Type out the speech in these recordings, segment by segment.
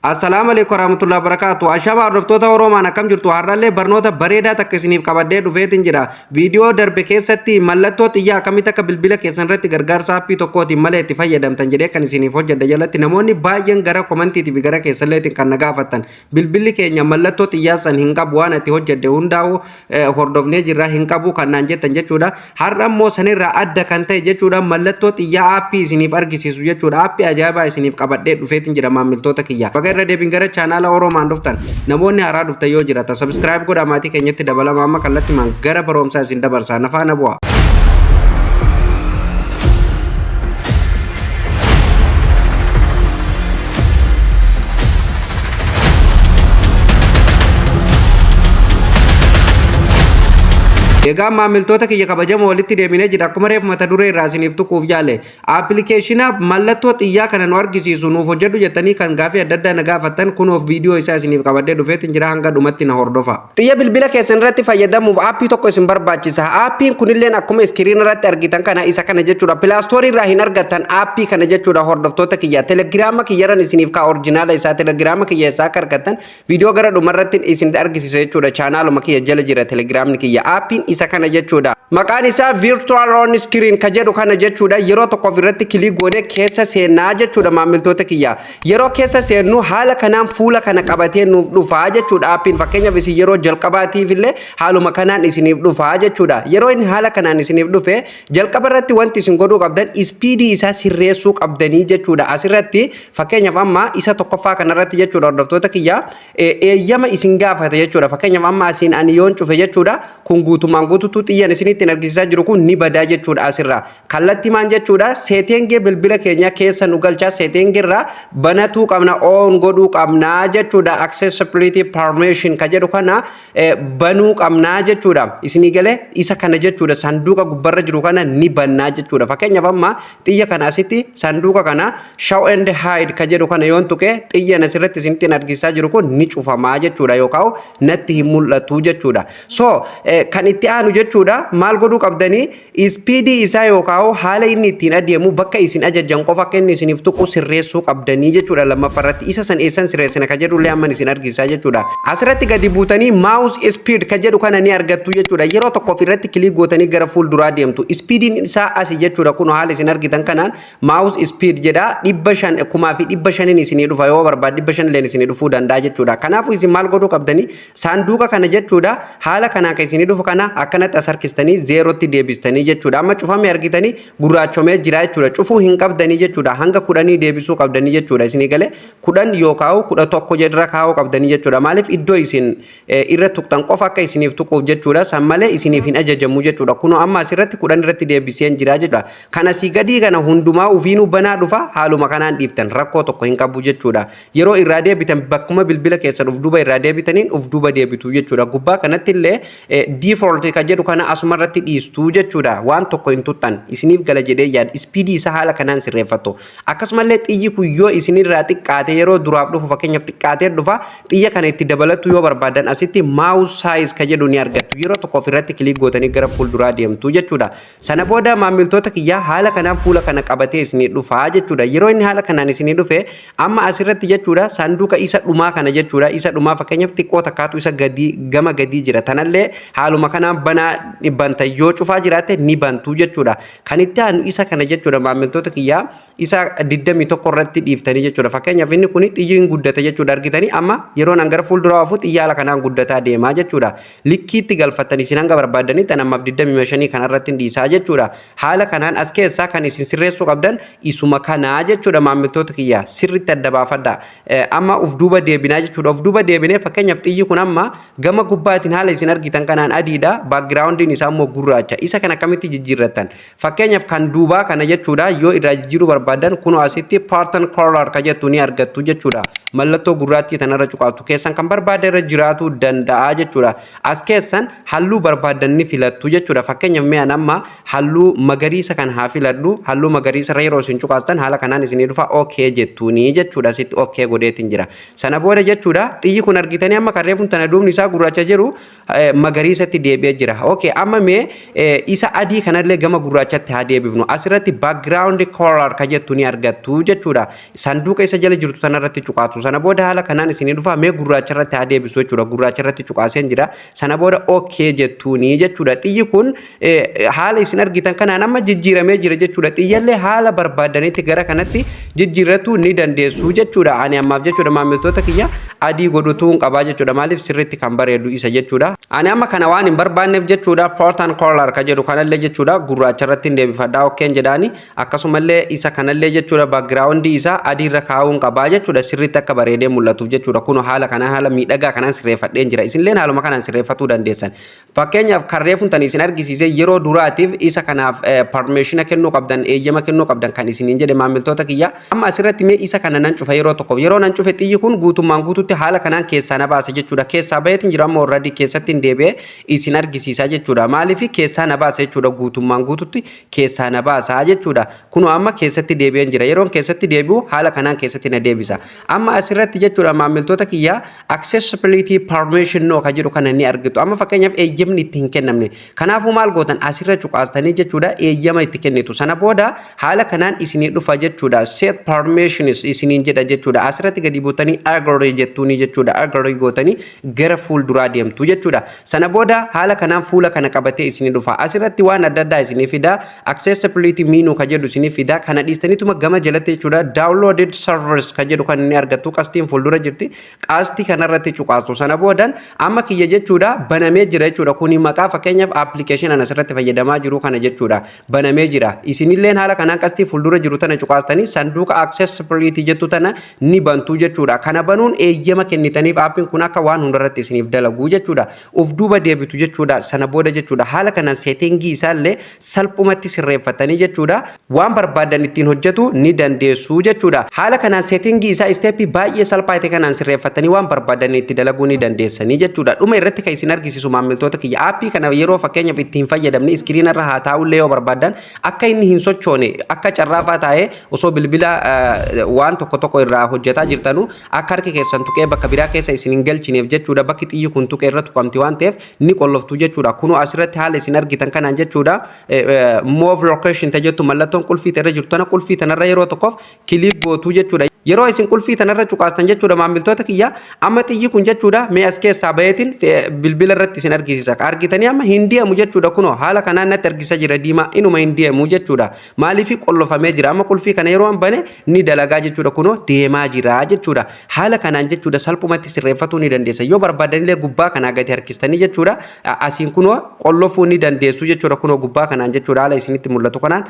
Assalaamu alaikum warahmatullahi wabarakatuh. Ashama hordoftoota Oromaan, akkam jirtu? Har'allee barnoota bareedaa takka isiniif qabadhee dhufeetin jira. Viidiyoo darbe keessatti mallattoo xiyyaa akkamitti akka bilbila keessan irratti gargaarsa aappii tokkootiin malee itti fayyadamtan jedhee kan isiniif hojjedha jalatti, namoonni baay'een gara komantiitii fi gara keessalleetiin kan na gaafattan, bilbilli keenya mallattoo xiyyaa san hin qabu, waan ati hojjedde hundaa'u hordofnee jirra, hin qabu kan naan jettan jechuudha. Har'a immoo sanirraa adda kan ta'e jechuudha, mallattoo xiyyaa aappii isiniif argisiisu jechuudha. Aappii ajaa'ibaa isiniif qabadhee dhufeetin jira, maamiltoota kiyya. Baga irra deebiin gara chaanaala Oromaan dhuftan. Namoonni haaraa dhuftan yoo jirata, subscribe godhaa, maatii keenyatti dabalama. Amma kallattimaan gara barumsaa isin dabarsaa, na faana bu'a. Egaa maamiltoota kiyya kabajamoo, walitti deebinee jira. Akkuma reefu mata duree irraa isiniif tuquuf yaale, aappilikeeshina mallattoo xiyyaa kana nu argisiisu nuuf hojjedhu jettanii kan gaafii adda addaa na gaafattan, kunoof viidiyoo isaa isiniif qabadhee dhufeetin jira. Hanga dhumatti na hordofa. Xiyya bilbila keessan irratti fayyadamuuf aappii tokko isin barbaachisa. Aappiin kunilleen akkuma iskiriin irratti argitan kana, isa kana jechuudha. Play Store irraa hin argattan aappii kana jechuudha, hordoftoota kiyya. Telegiraama kiyyarran isiniif kaa, orjinaala isaa telegiraama kiyya isaa akka argattan viidiyoo gara dhumarratti isin argisiisa jechuudha. Chaanaaluma kiyya jala jira telegiraamni kiyya. Aappiin isa kana jechuudha. Maqaan isaa Virtual On Screen ka jedhu kana jechuudha. Yeroo tokkoof irratti click goonee keessa seennaa jechuudha, maamiltoota kiyya. Yeroo keessa seennu haala kanaan fuula kana qabatee nuuf dhufaa jechuudha aappiin. Fakkeenyaaf, isin yeroo jalqabaatiif illee haaluma kanaan isiniif dhufaa jechuudha. Yeroo inni haala kanaan isiniif dhufe, jalqaba irratti wanti isin godhuu qabdan ispiidii isaa sirreessuu qabdanii jechuudha. Asirratti fakkeenyaaf amma isa tokkoffaa kanarratti jechuudha, hordoftoota kiyya, eeyyama isin gaafata jechuudha. Fakkeenyaaf, amma asiin ani yoon cufe jechuudha, kun guutumaan guutuutu xiyyan isinitti argisiisaa jiru kun ni badaa jechuudha asirraa. Kallattii maan jechuudha, seeteengee bilbila keenya keessa nu galchaa, seeteengee irraa banatuu qabna, on godhuu qabna jechuudha. Accessibility permission ka jedhu kana banuu qabnaa jechuudha. Isinii galee? Isa kana jechuudha, sanduuqa gubbarra jiru kana ni bannaa jechuudha. Fakkeenyaaf, amma xiyya kana asitti sanduuqa kana show and hide ka jedhu kana yoon tuqe, xiyyan asirratti isinitti argisiisaa jiru kun ni cufamaa jechuudha, yookaan natti hin mul'atu jechuudha. So kan itti aanu jechuudha, maal godhuu qabdanii? Ispiidii isaa yookaan haala inni ittiin adeemu, bakka isin ajajjan qofa akka inni isiniif tuqu sirreessuu qabdanii jechuudha lammaffaa irratti. Isa san eessan sirreessina ka jedhullee amma isin argisiisaa jechuudha. Asirratti gadi buutanii mouse speed ka jedhu kana ni argattu jechuudha. Yeroo tokkoof irratti click gootanii gara fuulduraa deemtu. Speediin isaa asi jechuudha. Kun haala isin argitan kanaan mouse speed jedha, 500, 1500n isinii dhufa. Yoo barbaad 500 illee isinii dhufuu danda'a jechuudha. Kanaafuu isin maal godhuu qabdanii? Saanduqa kana jechuudha, haala kanaan kan isinii dhufu kana akkanatti as harkistanii zeerootti deebistanii jechuudha. Amma cufame argitanii, gurraachomee jira jechuudha. Cufuu hin qabdanii jechuudha. Hanga 10 deebisuu qabdanii jechuudha. Isinii galee? 10 yookaan 11 jedhirra kaa'uu qabdanii jechuudha. Maaliif? Iddoo isin irra tuqxan qofa akka isiniif tuquuf jechuudha. San malee isiniif hin ajajamu jechuudha. Kunoo amma asirratti 10 irratti deebiseen jira jechuudha. Kan asii gadii kana hundumaa ufiinuu banaa dhufa, haaluma kanaan dhiiftan rakkoo tokko hin qabu jechuudha. Yeroo irraa deebitan bakkuma bilbila keessan uf duuba irraa deebitaniin uf duuba deebitu jechuudha. Gubbaa kanatti illee default kan jedhu kana asuma irratti dhiistuu jechuudha. Waan tokko hin tuxxan, isiniif gala jedhee yaada. Ispiidii isaa haala kanaan sirreeffattu. Akkasumallee xiyyi kun yoo isinirraa xiqqaate, yeroo duraaf dhufu fakkeenyaaf xiqqaatee dhufa, xiyya kana itti dabalatu yoo barbaadan, asitti mouse size kan jedhu ni argattu. Yeroo tokko ofirratti click gootanii gara fuulduraa deemtu jechuudha. Sana booda, maamiltoota kiyyaa, haala kanaan fuula kana qabatee isinii dhufaa jechuudha. Yeroo inni haala kanaan isinii dhufe, amma asirratti jechuudha, saanduqa isa dhumaa kana jechuudha. Isa dhumaa fakkeenyaaf xiqqoo takkaatu isa gadii, gama gadii jira. Tanallee haaluma kanaan banaa banta, yoo cufaa jiraatte ni bantu jechuudha. Kan itti aanu isa kana jechuudha, maamiltoota kiyyaa, isa 21 irratti dhiiftanii jechuudha. Fakkeenyaaf, inni kun xiyyi hin guddate jechuudha, argitanii? Amma yeroo an gara fuulduraa ofu xiyya haala kanaan guddataa deemaa jechuudha. Likkiitti galfattanii isin hanga barbaadanii tan ammaaf 25 kanarratti hin dhiisaa jechuudha. Haala kanaan as keessaa kan isin sirreessuu qabdan isuma kanaa jechuudha, maamiltoota kiyya, sirriitti adda baafadha. Amma uf duuba deebinaa jechuudha. Uf duuba deebinee, fakkeenyaaf xiyyi kun amma gama gubbaatiin haala isin argitan kanaan adiidha. Baakgiraawundiin isaa immoo gurraacha. Isa kana akkamitti jijjiirrattan? Fakkeenyaaf, kan duubaa kana jechuudha, yoo irraa jijjiiruu barbaadan, kunoo asitti pattern color ka jettu ni argattu jechuudha. Mallattoo gurraattii tanarra cuqaatu, keessan kan barbaade irra jiraatu danda'a jechuudha. As keessan halluu barbaadan ni filattu jechuudha. Fakkeenyaaf, mi'aan amma halluu magariisa kan haa filadhu. Halluu magariisa irra yeroo isin cuqaastan haala kanaan isinii dhufa, okay jettuuni jechuudha. Asitti okay godheetiin jira. Sana booda jechuudha, xiyyi kun argitanii, amma kan reefuun tana duubni isaa gurraacha jiru magariisatti deebi'ee jira. jira. Okay, amma mee isa adii kanallee gama gurraachatti haa deebifnu. Asirratti background color ka jettu ni argattu jechuudha. Sanduuqa isa jala jirtu sanarratti cuqaasu. Sana booda haala kanaan isinii dhufa. Mee gurraacha irratti haa deebisu jechuudha. Gurraacha irratti cuqaaseen jira. Sana booda okay jettuuni jechuudha. Xiyyi kun haala isin argitan kanaan amma jijjiiramee jira jechuudha. Xiyyallee haala barbaadanitti gara kanatti jijjiirrachuu ni dandeessu jechuudha. Ani ammaaf jechuudha, maamiltoota kiyya, adii godhutuu hin qabaa jechuudha. Maaliif? Sirriitti kan bareedu isa jechuudha. Ani amma kana waan hin barbaanneef jechuudha, pattern color ka jedhu kanallee jechuudha, gurraacha irratti hin deebifadhaa, okayn jedhaani. Akkasumallee isa kanallee jechuudha, background isaa adii irra kaa'uu hin qabaa jechuudha, sirriitti akka bareedee mul'atuuf jechuudha. Kun haala kanaan, haala miidhagaa kanaan sirreeffadheen jira. Isinleen haaluma kanaan sirreeffatuu dandeessan. Fakkeenyaaf, kan reefuun isin argisiise yeroo duraatiif isa kanaaf permission kennuu qabdan, eeyyama kennuu qabdan kan isiniin jedhe, maamiltoota kiyya. Amma asirratti mee isa kana nan cufa yeroo tokkoof. Yeroo nan cufe, xiyyi kun guutummaan guututti haala kanaan keessaa na baasa jechuudha. Keessaa baheetiin jira. Amma already keessatti hin deebi'ee isin argisiisa jechuudha. Maaliif keessaa na baasa jechuudha? Guutummaan guututti keessaa na baasa jechuudha. Kunoo amma keessatti deebi'een jira. Yeroon keessatti deebi'u haala kanaan keessatti na deebisa. Amma asirratti jechuudha, maamiltoota kiyya, accessibility permission no ka jedhu kana ni argitu. Amma fakkeenyaaf eeyyamni itti hin kennamne. Kanaafuu maal gootan? Asirra cuqaastanii jechuudha, eeyyama itti kennitu. Sana booda haala kanaan isinii dhufa jechuudha. Set permissions isiniin jedha jechuudha. Asirratti gadi buutanii agree jettuuni jechuudha. Agree gootanii gara fuulduraa deemtu jechuudha. Sana booda haala kanaan fuula kana qabatee isinii dhufa. Asirratti waan adda addaa isinii fida. Accessibility menu ka jedhu isinii fida. Kana dhiistaniituma gama jalatti jechuudha, downloaded service ka jedhu kan inni argattu, qastiin fuuldura jirti. Qastii kanarratti cuqaastu. Sana boodan amma kiyya jechuudha, banamee jira jechuudha. Kuni maqaa fakkeenyaaf application ana asirratti fayyadamaa jiru kana jechuudha. Banamee jira. Isinilleen haala kanaan qastii fuuldura jiru tana cuqaastanii sanduuqa accessibility jettu tana ni bantu jechuudha. Kana banuun eeyyama kennitaniif aappiin kun akka waan hundarratti isiniif dalagu jechuudha. Uf duuba deebitu jechuudha. Sana booda jechuudha, haala kanaan setting isaallee salphumatti sirreeffatanii jechuudha, waan barbaadan ittiin hojjetu ni dandeessu jechuudha. Haala kanaan setting isaa step baay'ee salphaa ta'e kanaan sirreeffatanii waan barbaadan itti dalaguu ni dandeessanii jechuudha. Dhuma irratti kan isin argisiisu, maamiltoota kiyya, aappii kana yeroo fakkeenyaaf itti hin fayyadamne screen irra haa taa'ullee yoo barbaadan, akka inni hin sochoone, akka carraafaa taa'ee osoo bilbila waan tokko tokko irraa hojjetaa jirtanu akka harki keessan tuqee bakka biraa keessa isin hin galchineef jechuudha. Bakki xiyyi kun tuqee irra tuqamti waan ta'eef ni qolloftu jechuudha. Kunoo asirratti haala isin argitan kanaan jechuudha, move location jettu, mallattoon qulfii irra jirtu tana, qulfii tanarra yeroo tokkoof click gootuu jechuudha. Yeroo isin qulfii tanarra cuqaastan jechuudha, maamiltoota kiyya, amma xiyyi kun jechuudha, mee as keessaa baheetiin bilbila irratti isin argisiisa. Argitanii, amma hin deemu jechuudha. Kunoo haala kanaan natti argisiisa jira diimaa, inuma hin deemu jechuudha. Maaliif? Qollofamee jira. Amma qulfii kana yeroo bane ni dalagaa jechuudha. Kunoo deemaa jira jechuudha. Haala kanaan jechuudha, salphumatti sirreeffatuu ni dandeessa. Yoo barbaadanillee gubbaa kanaa gadi harkistanii jechuudha, asiin kunoo qollofuu ni dandeessu jechuudha. Kunoo gubbaa kanaan jechuudha, haala isinitti mul'atu kanaan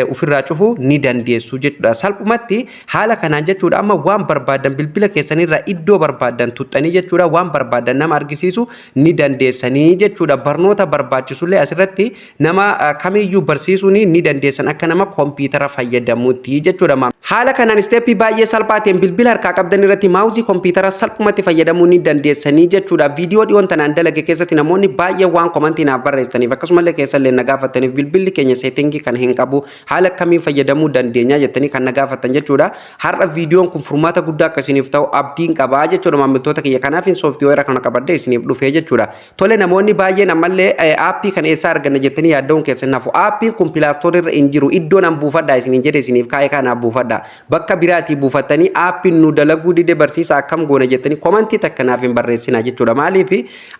ofirraa cufuu ni dandeessu jechuudha. Salphumatti haala kanaan jechuudha, amma waan barbaadan bilbila keessanirraa iddoo barbaadan tuxxanii jechuudha, waan barbaadan nama argisiisu ni dandeessanii jechuudha. Barnoota barbaachisullee asirratti nama kamiyyuu barsiisuu ni dandeessan, akka nama kompiitara fayyadamuutti jechuudha. Haala kanaan step baay'ee salphaa ta'een bilbila harkaa qabdan irratti mouse kompiitara salphumatti fayyadamuu ni dandeessanii jechuudha. Viidiyoo dhiyoon tanaan dalage keessatti namoonni baay'ee waan comment naaf barreessaniif, akkasumallee keessallee na gaafataniif, bilbilli keenya setting kan hin qabu, haala akkamiin fayyadamuu dandeenya jettanii kan na gaafatan jechuudha. Har'a viidiyoon kun furmaata guddaa akka isiniif ta'u abdiin qabaa jechuudha, maamiltoota kiyya. Kanaaf software kana qabadhee isiniif dhufee jechuudha. Tole, namoonni baay'een ammallee aappii kana eessaa arganna jettanii yaadda'uun keessan hafu. Aappiin kun Play Store irra hin jiru. Iddoon an buufadhaa isiniin jedhe isiniif kaa'ee kanaaf buufadha. Bakka biraatii buufattanii aappiin nu dalaguu dide, barsiisa, akkam goona jettanii comment takka naaf hin barreessinaa jechuudha. Maaliif?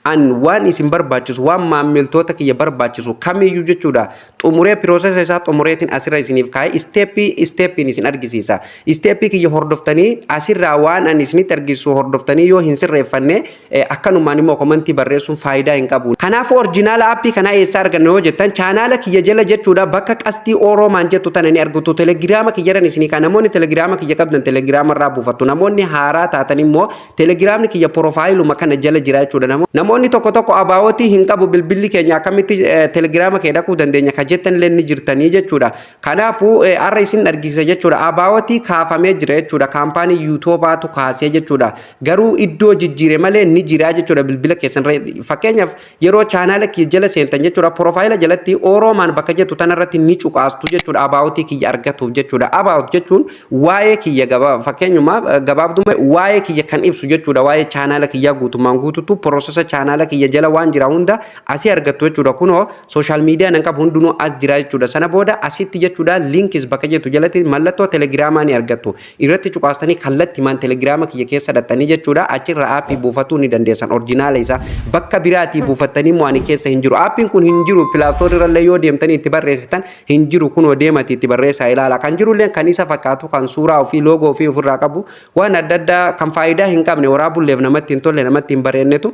An waan isin barbaachisu, waan maamiltoota kiyya barbaachisu kamiyyuu jechuudha, xumuree, process isaa xumureetiin asirra isiniif kaa'ee step stepiin isin argisiisa. Step kiyya hordoftanii, asirraa waan ani isinitti argisiisu hordoftanii yoo hin sirreeffanne, akkanumaan immoo comment barreessuun faayidaa hin qabu. Kanaafuu original aappii kanaa eessaa arganna yoo jettan, chaanaala kiyya jala jechuudha, bakka qastii Oroomaan jettu tana ni argatu. Telegiraama kiyyaran isinii kan namoonni telegiraama kiyya qabdan telegiraama irraa buufattu. Namoonni haaraa taatan immoo telegiraamni kiyya profileuma kana jala jira jechuudha. Namoonni tokko tokko about hin qabu bilbilli keenya, akkamitti telegiraama kee dhaquu dandeenya ka jettan illee ni jirtanii jechuudha. Kanaafuu har'a isin argisiisa jechuudha. About kaafamee jira jechuudha. Kaampaanii yuutuubaatu kaasee jechuudha. Garuu iddoo jijjiire malee ni jira jechuudha bilbila keessan. Fakkeenyaaf, yeroo chaanaala kiyya jala seentan jechuudha, profile jalatti Oroomaan bakka jettu tanarratti ni cuqaastu jechuudha, about kiyya argatuuf jechuudha. About jechuun waa'ee kiyya, gabaa fakkeenyumaa gabaabduma waa'ee kiyya kan ibsu jechuudha. Waa'ee chaanaala kiyyaa guutummaan guututu process chaanaala kiyya jala waan jira hunda asii argattu jechuudha. Kunoo social media nan qabu hundinuu as jira jechuudha. Sana booda asitti jechuudha, links bakka jettu jalatti mallattoo Telegiraamaa ni argattu. Irratti cuqaastanii kallattimaan Telegiraama kiyya keessa dhattanii jechuudha, achirra aappii buufatuu ni dandeessan. Original isaa bakka biraatii buufattanii immoo ani keessa hin jiru. Aappiin kun hin jiru. Play Store irrallee yoo deemtanii itti barreessitan hin jiru. Kunoo deemati itti barreessaa ilaala. Kan jirullee kan isa fakkaatu, kan suuraa ofii, logo ofii ofirraa qabu, waan adda addaa kan faayidaa hin qabne, waraabulleef namatti hin tolle, namatti hin bareennetu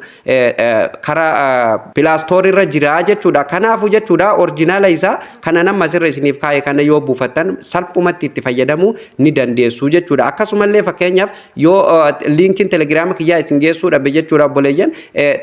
karaa Play Store irra jira jechuudha. Kanaafuu jechuudha, original isaa kana nama asirra isiniif kaa'e kana yoo buufattan salphumatti itti fayyadamuu ni dandeessu jechuudha. Akkasumallee fakkeenyaaf yoo liinkiin Telegiraama kiyyaa isin geessuu dhabe jechuudha, obboleeyyan,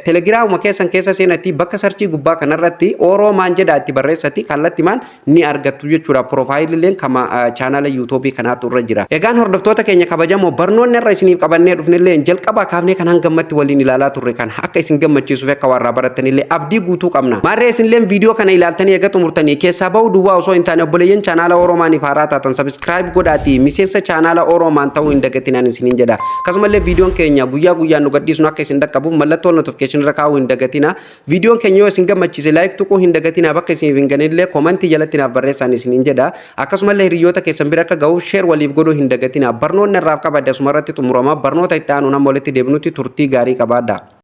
Telegiraamuma keessan keessa seenatti bakka search gubbaa kanarratti Oroomaan jedha itti barreessati kallattimaan ni argattu jechuudha. Piroofaayilileen kama chaanala YouTubeii kanaatu irra jira. Egaan hordoftoota keenya kabajamoo, barnoonni irra isiniif qabannee dhufnellee jalqabaa kaafnee kan hangammatti waliin ilaalaa turre kan akka isin gammachiisuuf akka warraa barattanillee abdii guutuu qabna. Maarree isinillee viidiyoo kana ilaaltanii eega xumurtanii keessaa bahuu duwwaa osoo hin taane, obboleeyyan chaanaala Oroomaaniif haaraa taatan subscribe godhaatii miseensa chaanaala Oroomaan ta'uu hin dagatinaan isiniin jedha. Akkasumallee viidiyoon keenya guyyaa guyyaan nu gadhiisnu akka isin dhaqqabuuf mallattoo notification irra kaa'uu hin dagatina. Viidiyoon keenya yoo isin gammachiise like tuquu hin dagatina. Bakka isiniif hin ganillee koomantii jalatti naaf barreessaan isiniin jedha. Akkasumallee hiriyoota keessan bira akka ga'uuf share waliif godhuu hin dagatina. Barnoonni irraaf qabadde asuma irratti xumurama. Barnoota itti aanu nama walitti deebinutti turtii gaarii qabaadha.